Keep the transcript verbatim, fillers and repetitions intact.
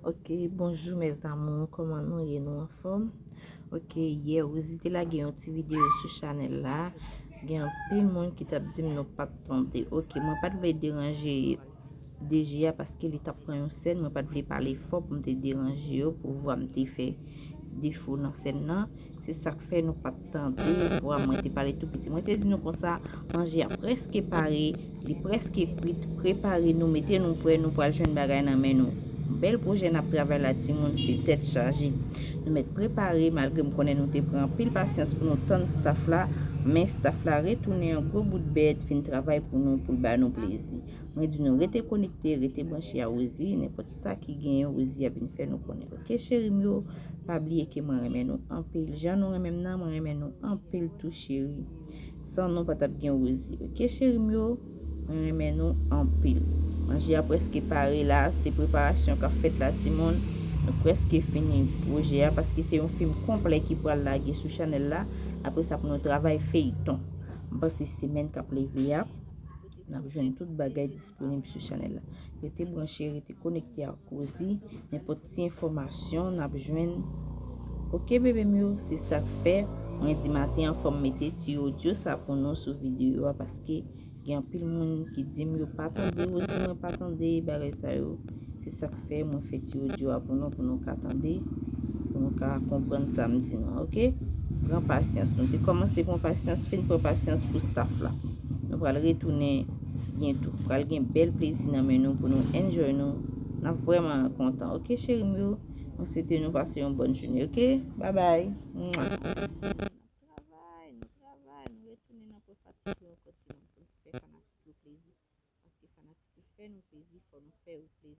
Ok, bonjou mes amours, kòman nou ye, nou anfòm? Ok, yè Rosie te lage yon ti videyo sou chanèl la. Gen anpil moun ki t ap di m nou pa t tande. Ok, mwen pa t vle deranje D J a paske li t ap pran yon sèn, mwen pa t vle pale fò pou m te deranje yo, pou vwa m te fè defo nan sèn nan. Se sa k fè nou pa t tande vwa mwen te pale tou piti. Mwen te di nou konsa, manje a prèske pare, li prèske kwit, prepare nou, mete nou prè, nou pral jwenn bagay nan men nou. Bèl pwojè n ap travay la timoun, se tèt chaje. Nou mèt prepare, malgre m konnen nou te pran anpil pasyans pou nou tann staff la, men staff la retounen an gwo bout bèt, vin travay pou nou, pou l ba nou plezi. Mwen di nou rete konekte, rete branche a Rosie, nenpòt sa ki genyen Rosie ap vin fè nou konnen. Ok cheri m yo, pa bliye ke mwen renmen nou anpil. Jan nou renmen m nan, mwen renmen nou anpil tou cheri. San nou pa t ap gen Rosie. Ok cheri m yo, mwen renmen nou anpil. Manje a prèske pare la, se preparasyon k ap fèt la timoun. Nou prèske fini pwojè a paske se yon fim konplè ki pral lage sou chanèl la. Apre sa pou nou travay feyton. M panse semèn k ap leve a, n ap jwenn tout bagay disponib sou chanèl la. Rete branche, rete konekte ak Rosie. Nenpòt ti enfòmasyon n ap jwenn. Ok bebe m yo, se sa k fè mwen di maten an fò m mete ti odyo sa pou nou sou videyo a paske gen anpil moun ki di m yo pa tande Rosie, mwen pa tande bagay sa yo. Se sa k fè mwen fè ti odyo a pou nou, pou nou ka tande, pou nou ka konprann sa m di nou an, ok? Pran pasyans. Nou te kòmanse pran pasyans, fin pran pasyans pou staff la. Nou pral retounen byento. Pral gen bèl plezi nan men nou pou nou enjoy nou. N ap vrèman kontan, ok cheri m yo? Mwen swete nou pase yon bòn jounen, ok? Babay. Mwa. Travay, nou travay, nou retounen nan pwen fatig yo ankò timoun pou nou fè fanatik yo plezi. Paske fanatik yo fè nou plezi, fò nou fè yo plezi.